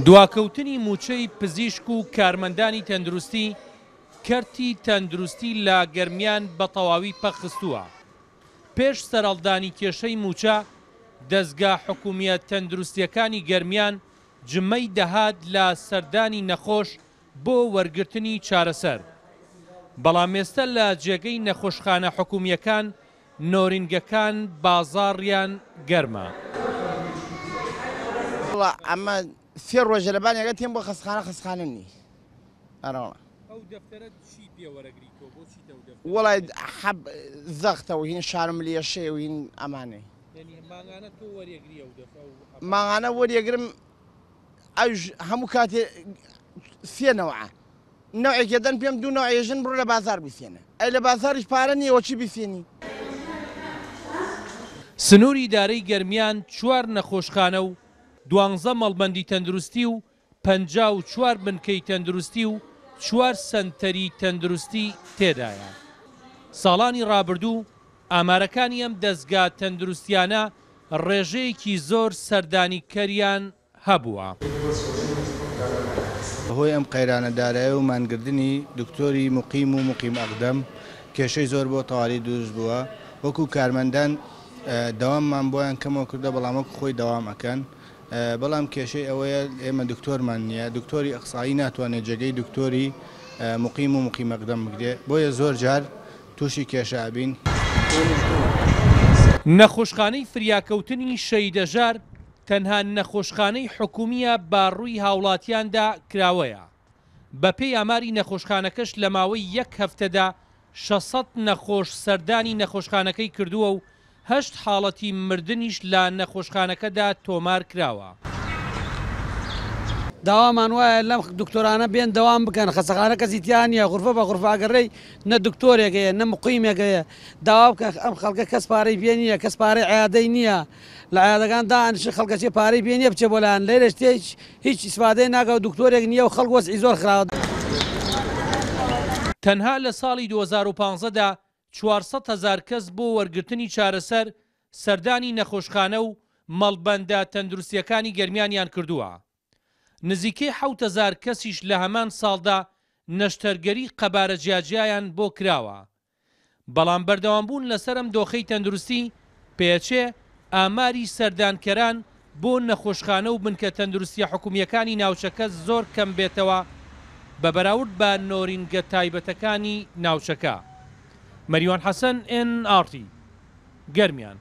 دواکەوتنی مووچەی پزیشک و کارمەندانی تەندروستی کەرتی تەندروستی لە گەرمیان بە تەواوی پەکخستووە. پێش سەرهەڵدانی کێشەی مووچە، دەزگا حکومییە تەندروستییەکانی گەرمیان جمەی دەهات لە سەردانی نەخۆش بۆ وەرگرتنی چارەسەر، بەڵام ئێستە لە جێگەی نەخۆشخانە حکومییەکان نۆرینگەکان بازاڕیان گەرمە. وەڵا ئەمە سێ ڕۆژە لە بانێکە تێم بۆ خەستخانە خەستخانە نی ئەرەوەڵا. ئەو دەفتەرە چی پێ وەرەگری تۆ بۆ چیتە ئەو دەفتەرە؟ وەڵای حەب زەختە و هین شارم لێشەیە و هین ئەمانەی. یانی مانگانە تۆ وەریەگری ئەو دەف ئەو حەبانە؟ مانگانە وەریەگرم ئەویش هەموو کاتێ سێ نەوعە نەوعێک دەن پێم دوو نەوع ژن بڕۆ لە بازار بیسێنە ئەی لە بازاریش پارە نییە وە چی بیسێنی؟ سنووری ئیدارەی گەرمیان چوار نەخۆشخانە و دوانزە مەڵبەندی تەندروستی و 54 بنکەی تەندروستی و چوار سەنتەری تەندروستی تێدایە. ساڵانی ڕابردوو ئامارەکانی ئەم دەزگا تەندروستیانە ڕێژەیەکی زۆر سەردانیکەریان هەبووە. بەهۆی ئەم قەیرانە دارایە و مانگردنی دکتۆری موقیم و موقیم ئەقدەم کێشەی زۆر بۆ تەواری دروست بووە، وەکو کارمەندان دەواممان بۆیان کەمەوە کردوە بەڵام وەکو خۆی دەوام ئەکەن، بەڵام کێشەی ئەوەیە ئێمە دکتۆرمان نییە، دکتۆری ئەقسایی ناتوانێت جێگەی دکتۆری موقیم و موقیم ئەقدەم بگرێ، بۆیە زۆر جار تووشی کێشە ئەبین. نەخۆشخانەی فریاکەوتنی شەهیدەژار تەنها نەخۆشخانەی حکومییە بە ڕووی هاوڵاتیاندا کراوەیە، بەپێی ئاماری نەخۆشخانەکەش لە ماوەی یەک هەفتەدا 600 نەخۆش سەردانی نەخۆشخانەکەی کردووە و هەشت حاڵەتی مردنیش لە نەخۆشخانەکەدا تۆمار کراوە. داوامان وایە لەم دکتۆرانە بێن دەوام بکەن، خەسەخانە کەسی تیا نییە، غورفە بە غورفە ئەگەڕێی نە دکتۆرێک هەیە نە مقیمێک هەیە، داوا بکە ئەم خەڵکە کەس پارەی پێ نییە، کەس پارەی عیادەی نییە، لە عیادەکان دائەنیشن خەڵک ئەچێ پارەی پێ نییە بچێ بۆ لایان، لێرەش تێ هیچ ئیسفادەی ناکا و دکتۆرێک نییە و خەڵک وەزعی زۆر خراپە. تەنها لە ساڵی 2015 دا 400 هەزار کەس بۆ وەرگرتنی چارەسەر سەردانی نەخۆشخانە و مەڵبەندە تەندروستییەکانی گەرمیانیان کردووە. نزیکەی 7000 کەسیش لە هەمان ساڵدا نەشتەرگەری قەبارە جیاجیایان بۆ کراوە. بەڵام بەردەوامبوون لەسەر ئەم دۆخەی تەندروستی، پێچێ ئاماری سەردانکەران بۆ نەخۆشخانە و بنکە تەندروستییە حکومییەکانی ناوچەکە زۆر کەم بێتەوە بە بەراورد بە نۆرینگە تایبەتەکانی ناوچەکە. مەریوان حەسەن، ئێن ئاڕ تی، گەرمیان.